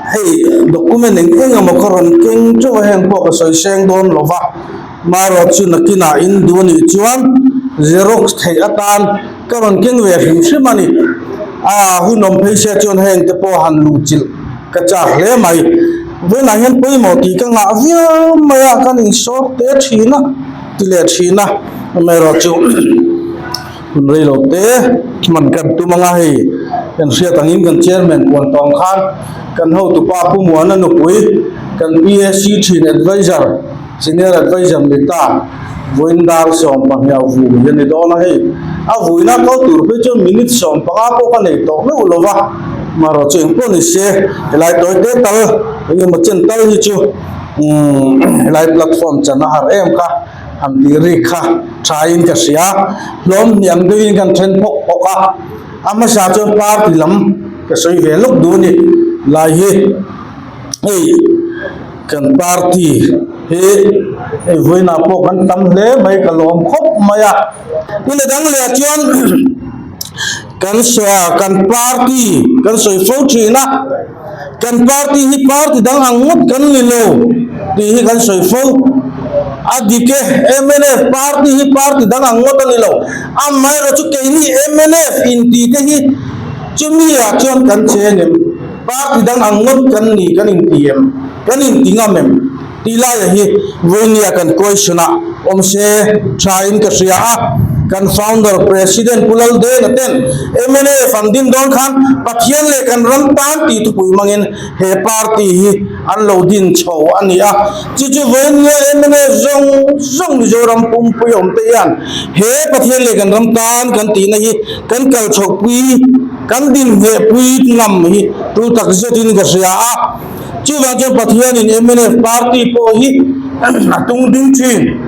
Hei document eng eng emaw ka rawn keng teuh a heng pawh ka sawi seng dawn lo va, marawh chu nakinah in duh anih chuan xerox theih atan ka rawn keng ve hrim hrim a ni. A hun awm phei se chuan heng te pawh han luh chilh ka chak hle mai. Vawiinah hian pawimawh tih ka ngah viau mai a, kan insawt te thin a ti leh thin a, amaherawhchu. Hun rei lo te hman kan tum anga hei kan hriat angin kan chairman puan tawng khan kan hotupa Pu Muana nupui kan PAC thin advisor senior advisor ni ta vawiin dar 12 vui a ni dawn a hei a vuina kal tur phei chuan minute 15 pawh ka nei tawh meuh lo va marawh chu engpawh ni se helai tawi te tal engemaw chen tal hi chu umm helai platform chan a har em kha. Han tih rik kha thain ka hria, hlawm hnih ang deuhin kan then phawk phawk a, a hmasa chuan party lam ka sawi ve lawk duh a ni, lai hi hei kan party hi hei vawiinah pawh kan tam hle mai ka lawm khawp mai a, tin a dang leh ah chuan kan kan party kan sawi fo thin a. Kan party hi party dang ang ngawt kan ni lo tih hi kan sawi fo. A dik e, mnf party hi party dang ang ngawt a ni lo. Amaherawh chu keini mnf inti te hi chumi ah chuan kan cheng em? Party dang ang ngawt kan ni kan inti em? Kan inti ngam em? Tih laia hi vawinia kan question ah awm se tha in ka hria a, kan founder President Pu Laldena ten mnf an din dawn khan Pathian leh kan ram tan tih thupui hmangin he party hi an lo din chho a ni a, chu chu vawinia mnf zawng zawng Mizoram pumpui awm te hian he Pathian leh kan ram tan kan tihna hi kan kal chhohpui kan din hnehpui ngam hi tul tak zetin ka hria a. Chuvang chuan Pathianin mnf party pawh hi a tung ding thin,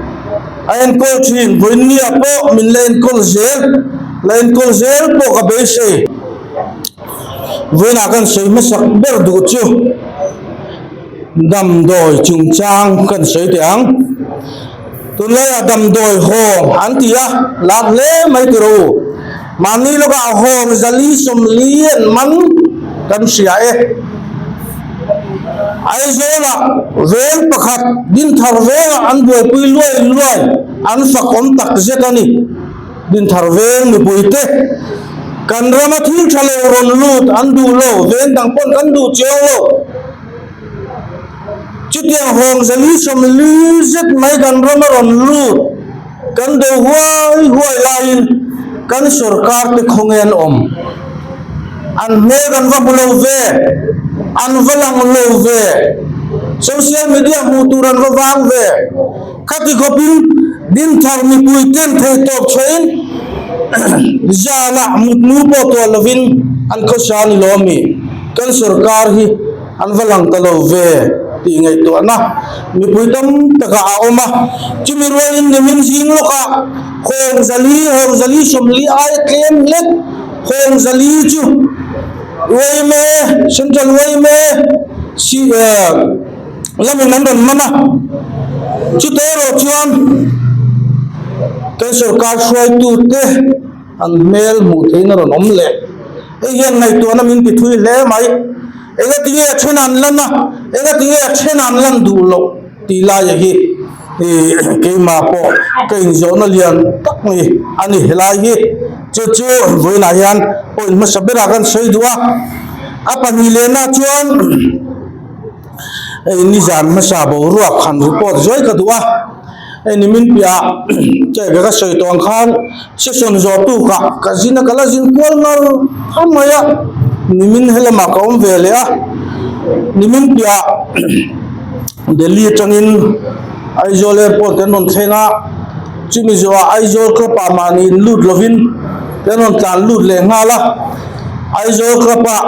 a enkawl thin, vawiinnia pawh min la enkawl zel, la enkawl zel pawh ka beisei. Vawiinah kan sawi hmasak ber duh chu damdawi chungchang kan sawi teh ang. Tunlaiah damdawi hawng an ti a, lak hle mai ti rawh u. Mahni lawkah hawng zali 40 an man kan hria e. Aizawlah veng pakhat Dinthar vengah an buaipui luai luai an fakawm tak zet a ni. Dinthar veng mipuite kan rama thil tha lo rawn lut an duh lo, veng dang pawn kan duh chiang lo. Chutiang hawng zali 40 zet mai kan rama rawn lut kan do huai huai laiin kan sorkar te khawnge an awm? An hmel kan va hmu lo ve, an va lang lo ve, social media hmuh tur an va vang ve. Khati khawpin Dinthar mipui ten theihtawp chhuahin zanah mutmu pawh tuah lovin an khawsa ni lo ami? Kan sorkar hi an va lang ta lo ve tih ngaihtuahna mipui tam takah a awm a, chumi rualin nimin zing lawkah hawng zali, hawng zali 40 aia tlem hlek hawng zali chu yma, Central yma, lamin an rawn man a, chutah erawh chuan kan sorkar hruaitute an hmel hmuh theihin a rawn awm leh. Hei hian ngaihtuahna min ti thui hle mai. Enga tinge a then an lan a, enga tinge a then an lan duh loh tih laia hi keimah pawh ka inzawhna lian tak ni a ni helai hi. Chu chu vawiinah hian point hmasa berah kan sawi duh a, a pahnih lehna chuan. Hei nizan hmasa boruak han report zuai ka duh a, hei nimin piah che ka sawi tawh ang khan session zawh tukah ka zin a ka la zin kual ngar ngar mai a, nimin helamah ka awm ve leh a, nimin piah Delhi atangin Aizawl airport kan rawn thleng a, chumi zawhah Aizawl club ah mahni in lut lovin kan rawn tlan lut leh nghal a, Aizawl club ah.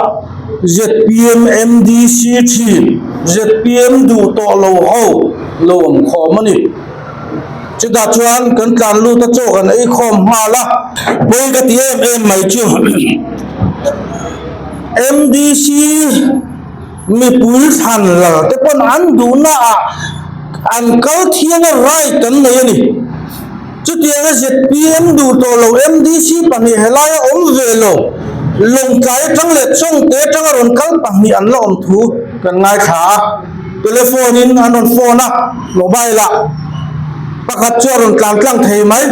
Zpm MDC thin zpm duh tawh lo ho lo awm khawm a ni. Chutah chuan kan tlan lut a chaw kan ei khawm nghal a, pawi ka ti em em mai chu MDC mipui thlan lal te pawn an duhna ah an kal thiang a right an nei a ni. Chutianga zpm duh tawh lo MDC pahnih helaia awm ve lo. Lawngtlai atang leh Chawngte atanga rawn kal pahnih an la awm thu kan ngaithla a, telephone in an rawn phone a, mobile ah pakhat chu a rawn tlan tlang thei mai,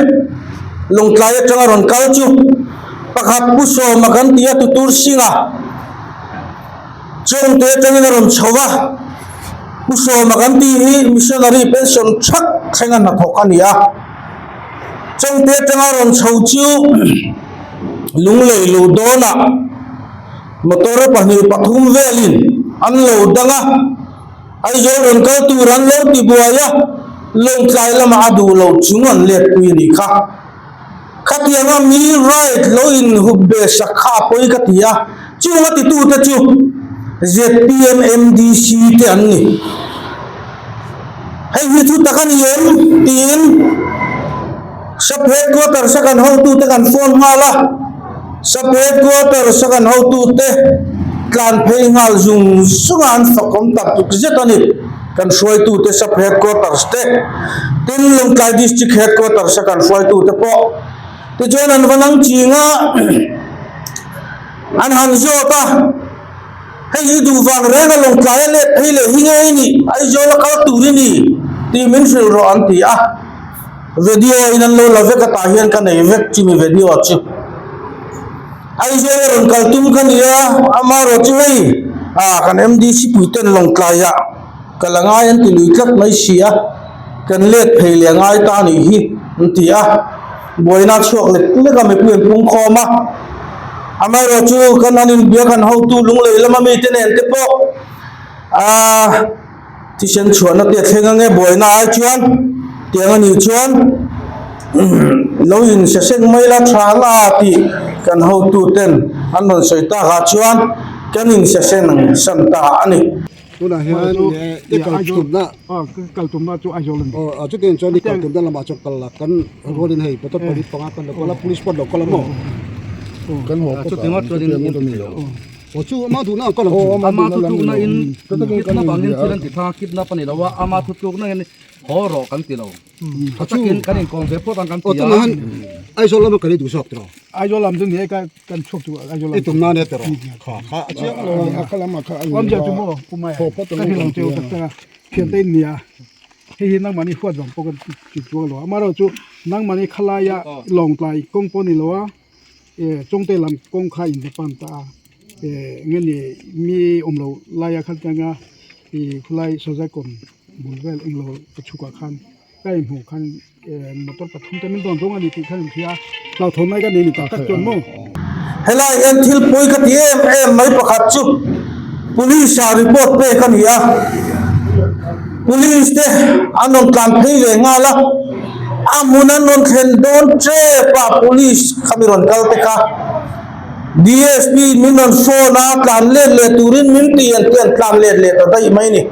Lawngtlai atanga rawn kal chu pakhat Pu Sawma kan ti a tutur Singh a. Chawngte atangin a rawn chho a, Pu Sawma kan tih hi missionary pension thak thlenga hnathawk a ni a. Chawngte atanga rawn chho chu Lunglei luh dawnah motor pahnih pathum velin an lo dang a, Aizawl rawn kal tur an lo ti buai a, Lawngtlai lamah a duh lo chung an letpui a nih kha. Khatianga mi right lo in hup ve sak kha a pawi ka ti a, chung a titute chu zpm MDC te an ni. Hei hi thu tak a ni em? tiin Sub Headquarters a kan hotute kan phone nghal a, Sub Headquarters a kan hotute tlan phei nghal zung zung a an fakawm tak tuk zet a ni. Kan hruaitute Sub Headquarters te, tin Lawngtlai District Headquarters a kan hruaitute pawh tichuan an va nang ching a, an han zawt a, hei hi duh vang reng a Lawngtlai a let phei leh hi ngei ni, Aizawl a kal tur i ni tih min hrilh rawh an ti a, video in an lo la vek a tah hian ka nei vek chumi video chu. Aizawl a rawn kal tum kha nia, amaherawh chu hei ah kan MDC puiten Lawngtlai ah ka la ngai an ti lui tlat mai si a, kan let phei leh a ngai ta anih hi an ti a, buaina a chhuak lek lek a mipui an pung khawm a, amaherawh chu kan han inbia kan hotu lunglei lama mite nen te pawh ah. Thisen chhuahna te a thleng ange buaina ai chuan tiang a nih chuan lo in se seng mai la tha ang a tih kan hotu ten an rawn sawi tak ah chuan kan in se seng san ta a ni. Tunah hian i kal tumna kal tumna chu Aizawl a ni. Aw chutiang chuan i kal tumna lamah chuan kal la kan rualin hei motor pali panga kan lo kal a police pawh an lo kal a maw kan haw phawt a chutiang ngawt a ni lo. Aw chu ama duhna ang ka lo chu. Ama thutlukna in kidnap angin thil an ti tha, kidnap a ni lo a, ama thutlukna in haw rawh kan ti lo. Tha takin kan inkawm ve phawt ang kan ti a. Aw tunah hian Aizawl lama kan i duh zawk tiraw? Aizawl lam chu ni e ka kan chhuak chu Aizawl lam. I tumna ania tiraw? Kha kha a chiang lo a. Kha lam ah kha a ni lo a. Haw phawt ang ka hrilh ang cheu tak tak a, thiante in nia hei hi nangmahni huat vang pawh kan ti chuang lo a, amaherawhchu nangmahni khalaia Lawngtlai kawng pawh ni lo a. Chawngte lam kawng kha in va pan ta a eng nge ni mi awm loh lai a khan tanga ih khulai sawzai kawm bul vel englo ka chhuk ah khan ka inhmuh khan motor pathum te min dawn zawng a ni tih kha in hria a hlauhthawn mai ka nei ni tak tak chuan maw. Helai hian thil pawi ka ti em em mai pakhat chu police ah report pek a ni a, police te an rawn tlan phei ve nghal a. A hmun an rawn thlen dawn tep a police kha mi rawn kal te kha DSP in min rawn phone a tlan let leh turin min ti an ti an tlan let leh ta daih mai a ni.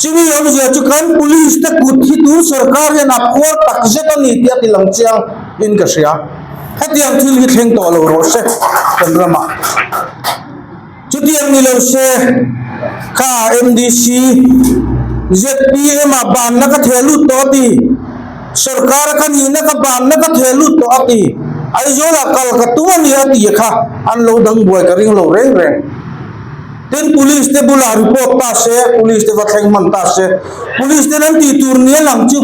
Chumi awmzia chu kan police te kut hi tun sorkar hian a phuar tak zet a ni tih a ti lang chiang in ka hria. Hetiang thil hi thleng tawh lo rawh se kan ramah. Chutiang ni lo se, kha MDC, zpm ah banna ka theh lut tawh a ti, sorkar a ka nihna ka banna ka theh lut tawh a ti, Aizawl ah kal ka tum a ni a ti kha an lo dang buai ka ring lo reng reng. Tin police te bulah report ta se, police te va thleng hman ta se, police ten an tih tur ni a lang chu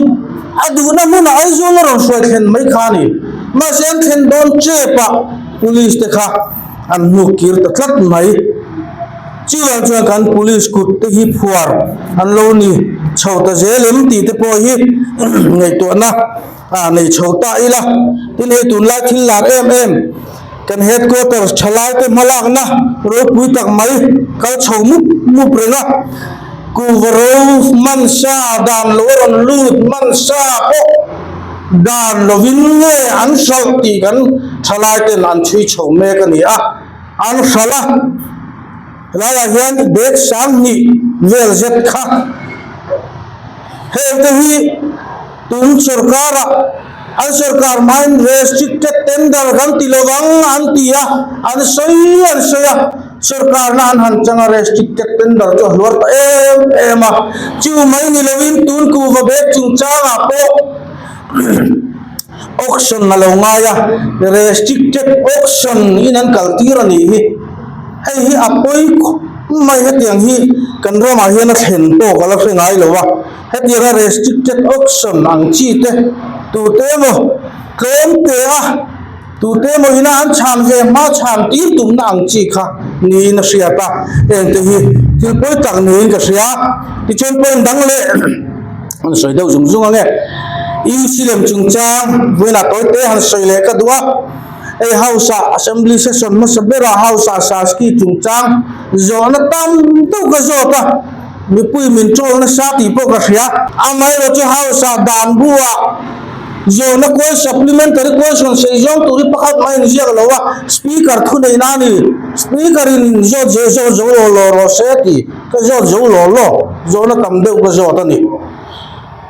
a duhna hmunah Aizawl a rawn hruai thlen mai kha a ni. Mahse an thlen dawn tep ah police te kha. An hnuk kir ta tlat mai. Chuvang chuan kan police kut te hi phuar an lo ni chho ta zel em tih te pawh hi ngaihtuahna ah nei chho ta ila. Tin hei tunlai thil lar em em kan headquarters thalai te hmalakna ropui tak mai kal chho mup mup reng a. Kuhva ro man sa dan lo a rawn lut man sa pawh. Dan lovin nge an hralh tih kan thalai ten an chhui chho mek a ni a, an hralh a, helaiah hian bag 2000 vel zet kha heng te hi tun sorkar ah an sorkar hmain restricted tender kan ti lovang an ti a, an sawi an sawi a. Sorkarna an han chang a restricted tender chu a hluar ta em em a, chu mai ni lovin tun kuhva bag chungchangah pawh Auction a lo ngai a, restricted auction in an kal tir a nih hi. Hei hi a pawi khawp mai hetiang hi kan ramah hian a thlen pawh ka la hre ngai lo a, hetianga restricted auction ang chi te tute emaw tlem te a tute emaw ina an chhan ve hma chhan tir tumna ang chi kha niin a hriat a, heng te hi thil pawi tak niin ka hria. Tichuan point dang leh han sawi deuh zung zung ang e, UC lem chungchang vawiinah tawi te han sawi leh ka duh a. Hei House ah Assembly Session hmasa berah House ah Saski chungchang zawhna tam deuh ka zawt a, mipui min troll nasa tih pawh ka hria. Amaherawh chu House ah dan bu ah zawhna kual supplementary question sei zawng tur hi pakhat mai an ziak lo a, Speaker thu neihna a ni, Speaker in zawt ze zawt zo law law rawh se tih ka zawt zo law law, zawhna tam deuh ka zawt a ni.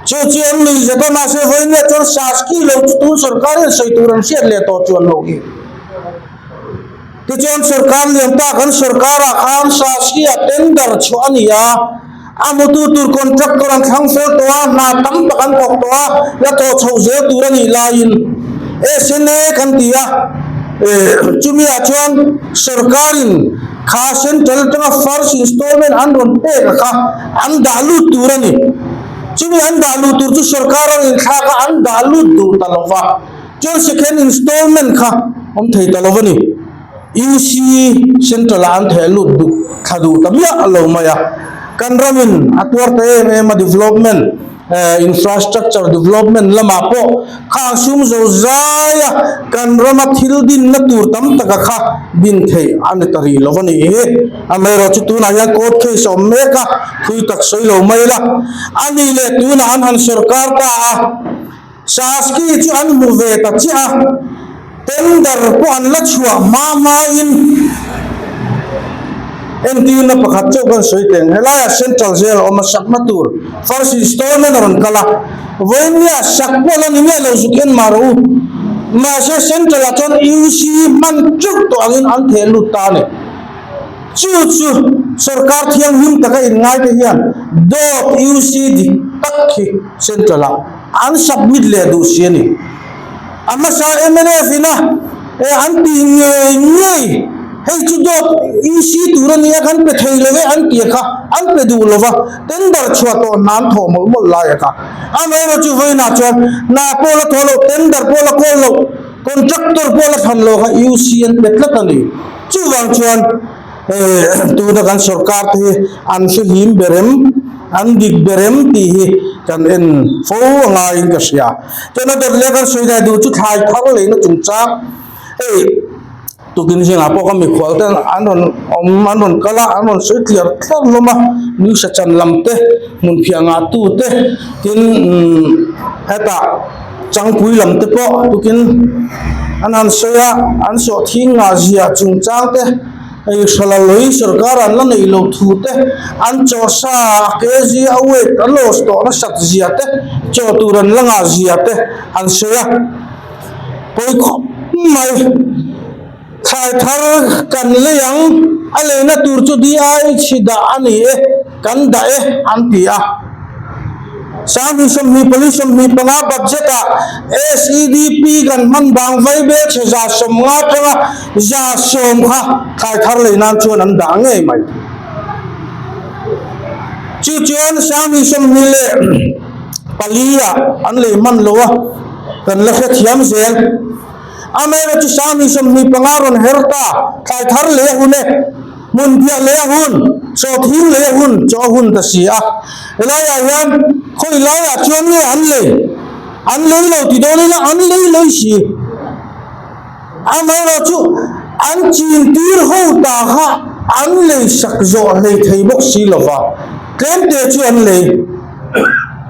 Chu chu an nuih zet a, mahse vawiin chuan Saski lo chu tun sorkar hian sawi tur an hriat leh tawh chuan loh hi. Tichuan sorkar lian tak an sorkarah khan Saski ah tender chhuah a ni a, a hmutu tur contractor an thlang fel tawh a, hna tam tak an thawk tawh a, la thawh chhoh zel tur a nih laiin SNA kan ti a, chumi ah chuan sorkarin kha central atanga first installment an rawn pek a kha an dah lut tur a ni. Chumi an dah luh tur chu sorkar a inthlak a, an dah lut duh ta lo va. Chuan second installment kha awm thei ta lo a ni. UC Central ah an theh lut duh thla duh ta miah lo mai a. Kan ramin a tuar ta em em a development infrastructure development lamah pawh khang sum zo zai a kan rama thil dinna tur tam taka kha din theih a ni ta rih lo a nih hi. Amaherawhchu tunah hian court case a awm mek a, thui tak sawi lo mai la. A nih leh tunah an han sorkar ta a, Saski chu an hmu ve ta chiah a, tender pawh an la chhuah hma hmain entirna pakhat chauh kan sawi teng. Helaiah Central Jail a awm a, sakna tur first installment a rawn kal a, vawinia sak pawh la ni miah lo zuk en mah rawh u. Mahse Central-ah chuan UC hman teuh tawh angin an theh lut ta a ni. Chu chu sorkar thianghlim taka inngaite hian dawt UC dik tak hi Central ah an submit leh duh si a ni. A hmasa mnf ina e an tih ngei ngei hei chu dawt UC tur a nia kan pe thei lo e an tih kha an pe duh lo va, tender chhuah tawh hna an thawh mawlh mawlh lai a kha. Amaherawh chu vawiinah chuan hna pawh la thawh loh, tender pawh la kawl loh, Contractor pawh la thlan lo kha UC an pe tlat a ni. Chuvang chuan tuna kan sorkar te hi an hre hlim ber em, an dik ber em tih hi kan en fo a ngaiin ka hria. Chuan a dawt leh kan sawi dai duh chu thlai thar leina chungchang hei tukin zingah pawh ka mikhual te an rawn awm an rawn kal a, an rawn sawi tliar tliar hlawm a, nuisa chan lam te, hmun phiah ngah tu te tin hetah. Changpui lam te pawh tukin an han sawi a, an sawh thing ngah zia chungchang te, hei hrala lei sorkar an la neih loh thu te, an chaw sa a kg a weight a loss tawh nasat zia te, chaw tur an la ngah zia te an sawi a, pawi khawp mai. Thlai thar kan lei ang, a leina tur chu DIH hi dah a ni e, kan dah e an ti a. 2024 25 budget ah SEDP kan hman bang vai bel chhe 150 atanga 100 kha thlai thar lei nan chuan an dah ngei mai. Chu chuan 2024 ah an lei hman lo a, kan la hrethiam zel. Amaherawh chu 2025 rawn her ta, thlai thar lei a hun e, hmun biah lei a hun, chaw thing lei a hun, chaw a hun ta si a. Helaiah hian khawi laiah chuan nge an lei? An lei lo ti dawn ila an lei lei si. Amaherawh chu an chin tir ho ta kha an lei sak zawh hlei thei bawk si lova, tlemte chu an lei.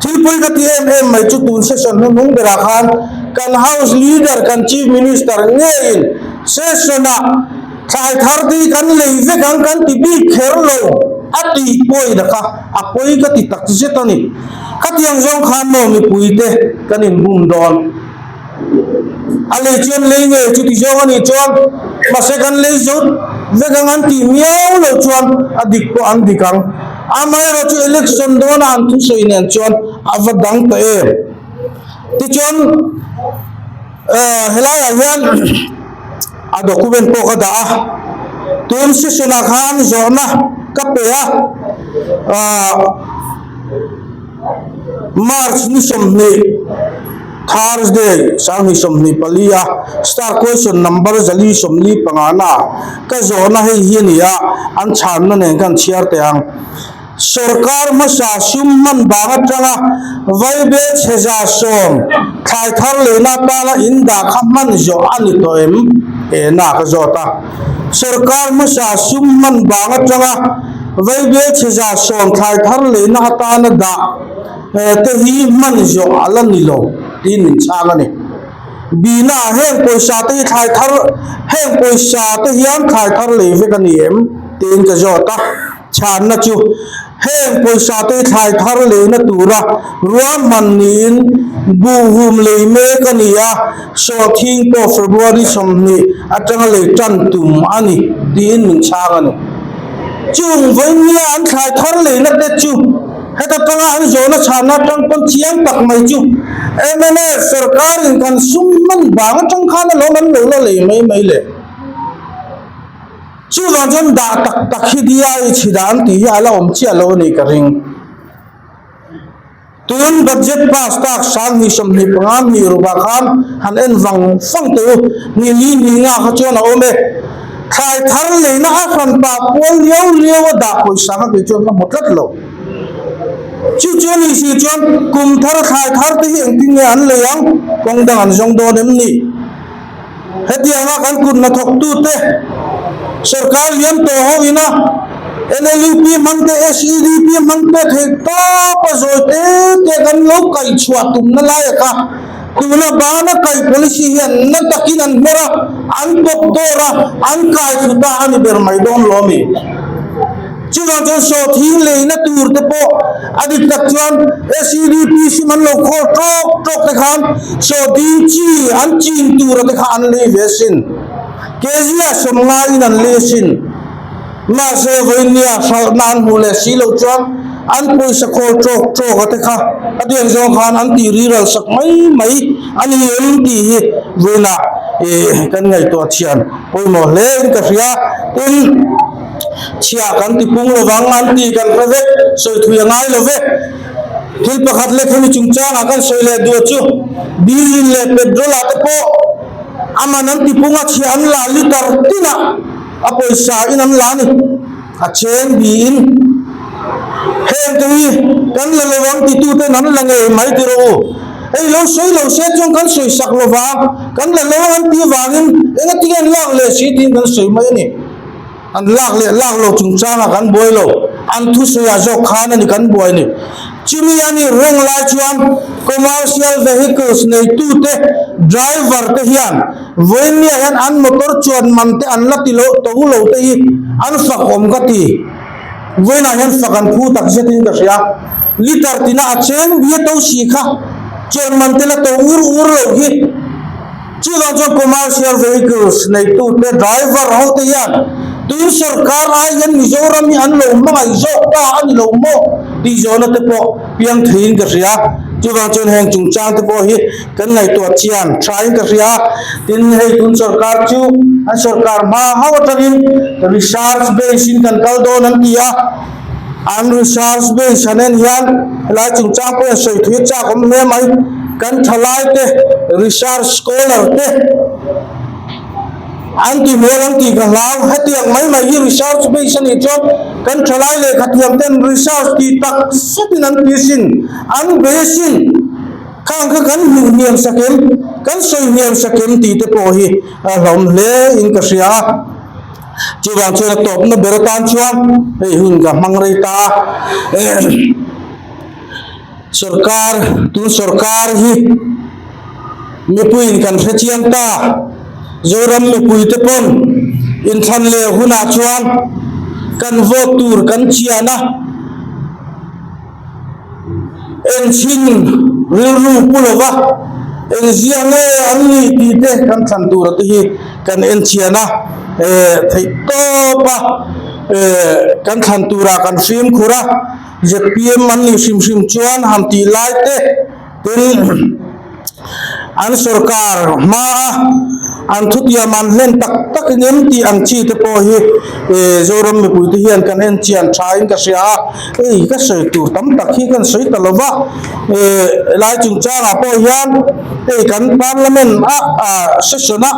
Thil pawi ka ti em em mai chu tun session hnuhnung berah khan kan House Leader, kan Chief Minister ngeiin session ah thlai thar te hi kan lei vek ang kan ti bik kher lo a tih pawina kha a pawi ka ti tak zet a ni. Khatiang zawng khan maw mipui te kan inbum dawn. A lei chuan lei ngei chuti zawng a nih chuan mahse kan lei zo vek ang an tih miau loh chuan a dik pawh an dik ang. Amaherawh chu election dawnah an thusawi nen chuan a va dang ta em. Tichuan. Helaiah hian a document pawh ka dah a, tun session ah khan zawhna ka pe a, ahh March ni 20 Thursday 2024 a star question number 445 na ka zawhna hei hi a ni a, an chhanna nen khan chhiar teh ang. Sorkar hmasa sum hman vang atanga Vaibel chheza sawm thlai thar lehna atana in dah kha hman zawh a ni tawh em? Ena ka zawt a. Sorkar hmasa sum hman vang atanga Vaibel chheza sawm thlai thar lehna atana dah te hi hman zawh a la ni lo tiin min chhang a ni. Bina heng pawisa te hi thlai thar heng pawisa te hian thlai thar lei vek a ni em? Tiin ka zawt a. Chhanna chu heng pawisa te thlai thar leina tura ruahman niin buhhum lei mek a ni a, sawhthing pawh February 20 atanga lei tan tum a ni tiin min chhang a ni. Chung vawinia an thlai thar leina te chu heta tanga an zawhna chhanna atang pawn chiang tak mai chu mnf sorkarin kan sum hman vang atang khan alawm an lo la lei mai mai le. Chuvang chuan dah tak tak hi DI chhi dah an tih hi a la awm chiah lo a nih ka ring. Tun budget pass tak 2025 hnih rukah khan han en vang vang teh u, ni li hnih nga kha chuan a awm e. Thlai thar leina a hran pah pual liau liau a dah pawisa kha kei chuan ka hmu tlat lo. Chu chu a nih si chuan kum thar thlai thar te hi engtin nge an lei ang, kawng dang an zawng dawn em ni? Hetianga kan kut hnathawktute sorkar lian tawh ho ina NLUP hmang te, SEDP hmang te theih tawpa zawi te te kan lo kaih chhuah tumna laia kha tuna bana kaih policy hian na takin an hmer a, an pawp dawr a, an kai thlu ta a ni ber mai dawn lo a mi. Chuvang chuan sawhthing leina tur te pawh a dik tak chuan SEDP sum an lo khawl tawk tawk te khan sawhthing chi an chin tura te kha an lei ve asin. Kg ah sawm ngaiin an lei asin. Mahse vawinia hralhna an hmuh leh si loh chuan an pawisa khawl tawk tawk a te kha a tiang zawng khan an tih riral sak mai mai a ni em tih hi vawiinah ih kan ngaihtuah thian pawimawh hle in ka hria. Tin. Chhiah kan ti pung lovang an tih kan hre vek, sawi thui a ngai lo ve. Thil pakhat leh khami chungchangah kan sawi leh duh chu diesel leh petrol ah te pawh a man an ti pung a, chhiah an la liter tinah a pawisa in an la a ni, a cheng biin heng te hi kan la lovang tituten an la ngei mai ti rawh u. Hei lo sawi lo se chuan kan sawi sak lovang, kan la lo ang an tih avangin engatinge an lak leh si tiin kan sawi mai a ni. An lak leh lak lo chungchangah kan buai lo, an thusawiah zawk khan a ni kan buai ni. Chumi a nih reng lai chuan commercial vehicles neitute driver te hian vawinia hian an motor chuan man te an la ti lo to lo te hi an fak awm ka ti. Vawiinah hian fak an phu tak zetin ka hria. Liter tina a cheng bia to si kha chuan man te la to ur ur lo hi. Chuvang chuan commercial vehicles neitute driver ho te hian tun sorkar ai hian Mizoram hi an lo hmangaih zawk ta a ni lo maw tih zawhna te pawh piang theiin ka hria. Chuvang chuan heng chungchang te pawh hi kan ngaihtuah chian thain ka hria. Tin, hei tun sorkar chu an sorkar hma ho atangin research base in kan kal dawn an ti a, an research base han en hian helai chungchang pawh hian sawi thui chak awm hle mai. Kan thalai te research scholar te an ti hmel an tih ka hlau hetiang mai mai hi research base a nih chuan kan thalai lehkha thiam ten research tih tak zetin an ti sin an be sin khang kha kan hmuh hniam sak em kan sawi hniam sak em tih te pawh hi a hlawm hle in ka hria a. Chuvang chuan a tawpna ber atan chuan hei hun ka hmang rei ta a. Sorkar, tun sorkar hi mipuiin kan hre chiang ta. Zoram mipuite pawn inthlan leh hunah chuan kan vote tur kan chian a, enchhin rilru pu lova engzia nge an nih tih te kan thlan tura te hi kan en chian a, eh theih tawp a, eh kan thlan turah kan fimkhur a. Zpm an nih hrim hrim chuan han tih lai te tin An sorkar hmaa an thutiam an hlen tak tak engem tih ang chi te pawh hi Zoram mipuite hian kan en chian thain ka hria a, hei ka sawi tur tam tak hi kan sawi ta lo va, helai chungchangah pawh hian hei kan parliament a session a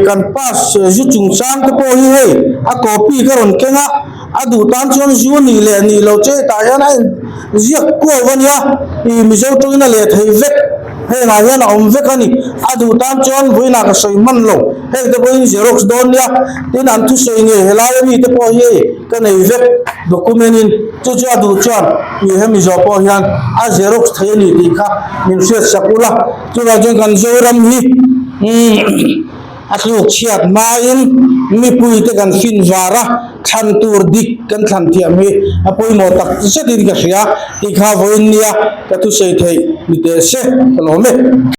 kan pass zu chungchang te pawh hi hei a copy ka rawn keng a. A duh tan chuan zu nih leh nih loh che hetah hian a inziak kuau a nia, ih Mizo tawngin a leh thei vek, hengah hian a awm vek a ni. A duh tan chuan vawiinah ka sawi hman lo, heng te pawhin xerox dawn nia, tin an thusawi ngei helai ami te pawh hi hei ka nei vek document in, chu chu a duh chuan ih hemi zawh pawh hian a xerox thei a ni tih kha min hriatsak ula, chuvang chuan kan Zoram hi umm. A tluk chhiat hmain mipuite kan fin var a, thlan tur dik kan thlan thiam hi a pawimawh tak zetin ka hria tih kha vawiin nia ka thusawi theih ni teh se ka lawm e.